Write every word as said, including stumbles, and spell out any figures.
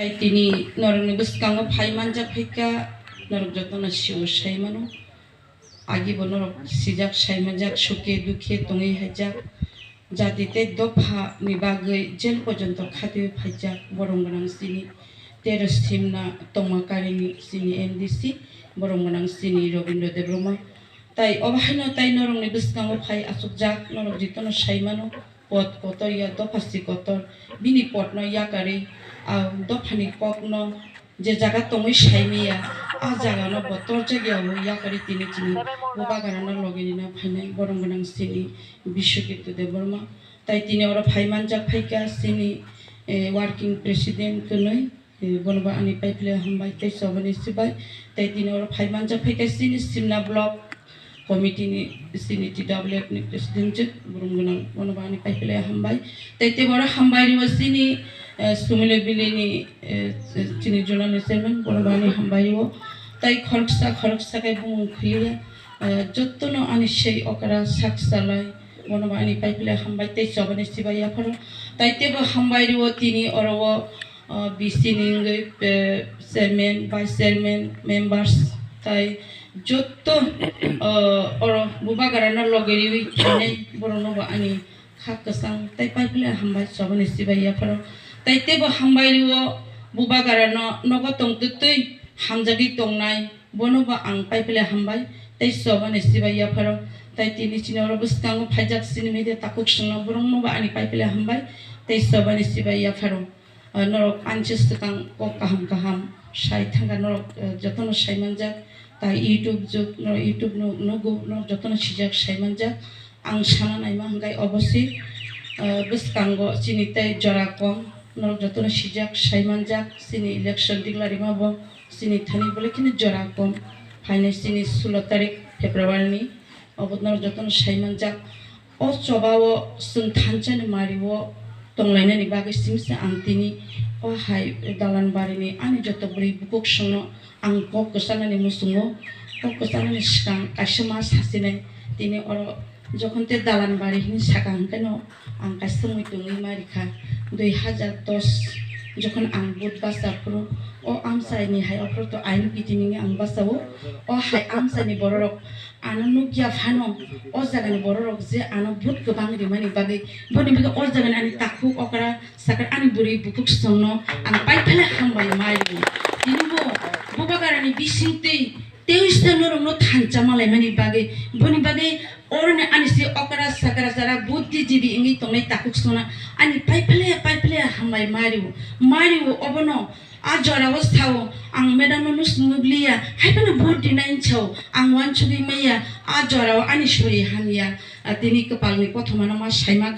Tai tini norokni bwskango phai manjak phaikha, norok jotono sio sai mano. Agibo norok sijak sai manjak, suke dukhe tongwi haijak. Jati tei dopha ni bagwi jail porjonto khatiwi phaijak borok gwnang chini tero simna tongma karini chini M D C, borok gwnang chini Robindra Debbarma. Tai obo haino tai norokni bwskango phai achukjak, norok jotono sai mano. Pot kotor ya dopha si kotor, bini potno yakarwi, ah, dophani kokno je jaga tongwi saimaya, ah jagano bo torjak ya bo yakarwi tini chini bubagrano logi rina phainai borok gwnang chini Biswaketu Debbarma. Tai tini oro phai manjak phaikha chini, eh, working president kwnwi. Eh, bono bo ani paiphile hambai tei chobani sibai. Tei tini oro phai manjak phaikha chini Simna Block Committee ni chini T W F ni President chwk Burum Gwnang, bono bo ani paiphile hambai. Tei tei oro hambai rio chini, eh, Sumile Valley ni, eh, chini Zonal ni Chairman, bono bo ani hambai rio. Tei khoroksa khoroksa khe bumung khwliya, eh, jotono ani sei okra sak salai, bono bo ani paiphile hambai tei chobani sibai yapharo. Tei tei bo hambai rio tini oro o, ah, B C ni wngwi, eh, chairman, vice chairman, members, tai jotto, ah, oro bubagrano logi riwi thanai borokno bo ani kha kwchang tai paiphile hambai chobani sibai yapharo. Tai teibo hambai rio bubagrano nogo tongtwtwi hamjagwi tongnai, bono bo ang paiphile hambai tei chobani sibai yapharo. Tai tini chini oro bwskango phaijak chini media takhuk songno borokno bo ani paiphile hambai tei chobani sibai yapharo. Ah, norok ani se swkang kok kaham kaham sai thangkha, norok, eh, jotono sai manjak. Tai YouTube jug, norok YouTube nu-, nugo, norok jotono sijak sai manjak. Ang sana naima hwnkhe obosi, eh, bwskango chini tei jora kom, norok jotono sijak sai manjak. Chini election tiklarima bo chini thani belai kheno jora kom. Phainai chini sulo tarik February ni, obo norok jotono sai manjak. O choba o chwng thansa ni mari o tonglainani bagwi simi se ang tini o hai dalan barini ani joto bwrwi bukhuk songno ang kok kwchanani muchungo, kok kwchanani swkang kaisa ma sachinai tini oro jokhon te dalan bari hini saka hwnkhe no ang kaisa mui tongwi ma rikha dui hajar dos jokhon ang vote basa phuru o amchaini hai ophru to aini piti nini ang basa o, o hai amchaini bororok ano nukya phano, o jagani bororok je ano vote kwbang rimani bagwi, boni bagwi o jagani ani takhuk okra sakra ani bwrwi bukhuk songno ang paiphile hambai mai ri. Tini bo bubagrani bisingtwi teisa norokno thansa malaimani bagwi, boni bagwi oroni ani se okra sakra jara buddhijibi wngwi tongnai takhuk songno ani paiphile paiphile hambai mai ri. Mai ri obono. A jorao sao, ang madam no nus-, nugliya, hai phano vote rinai sao, ang uansugwi maya, a jorao ani sori hamya, a tini kwpalni kothomano ma saima.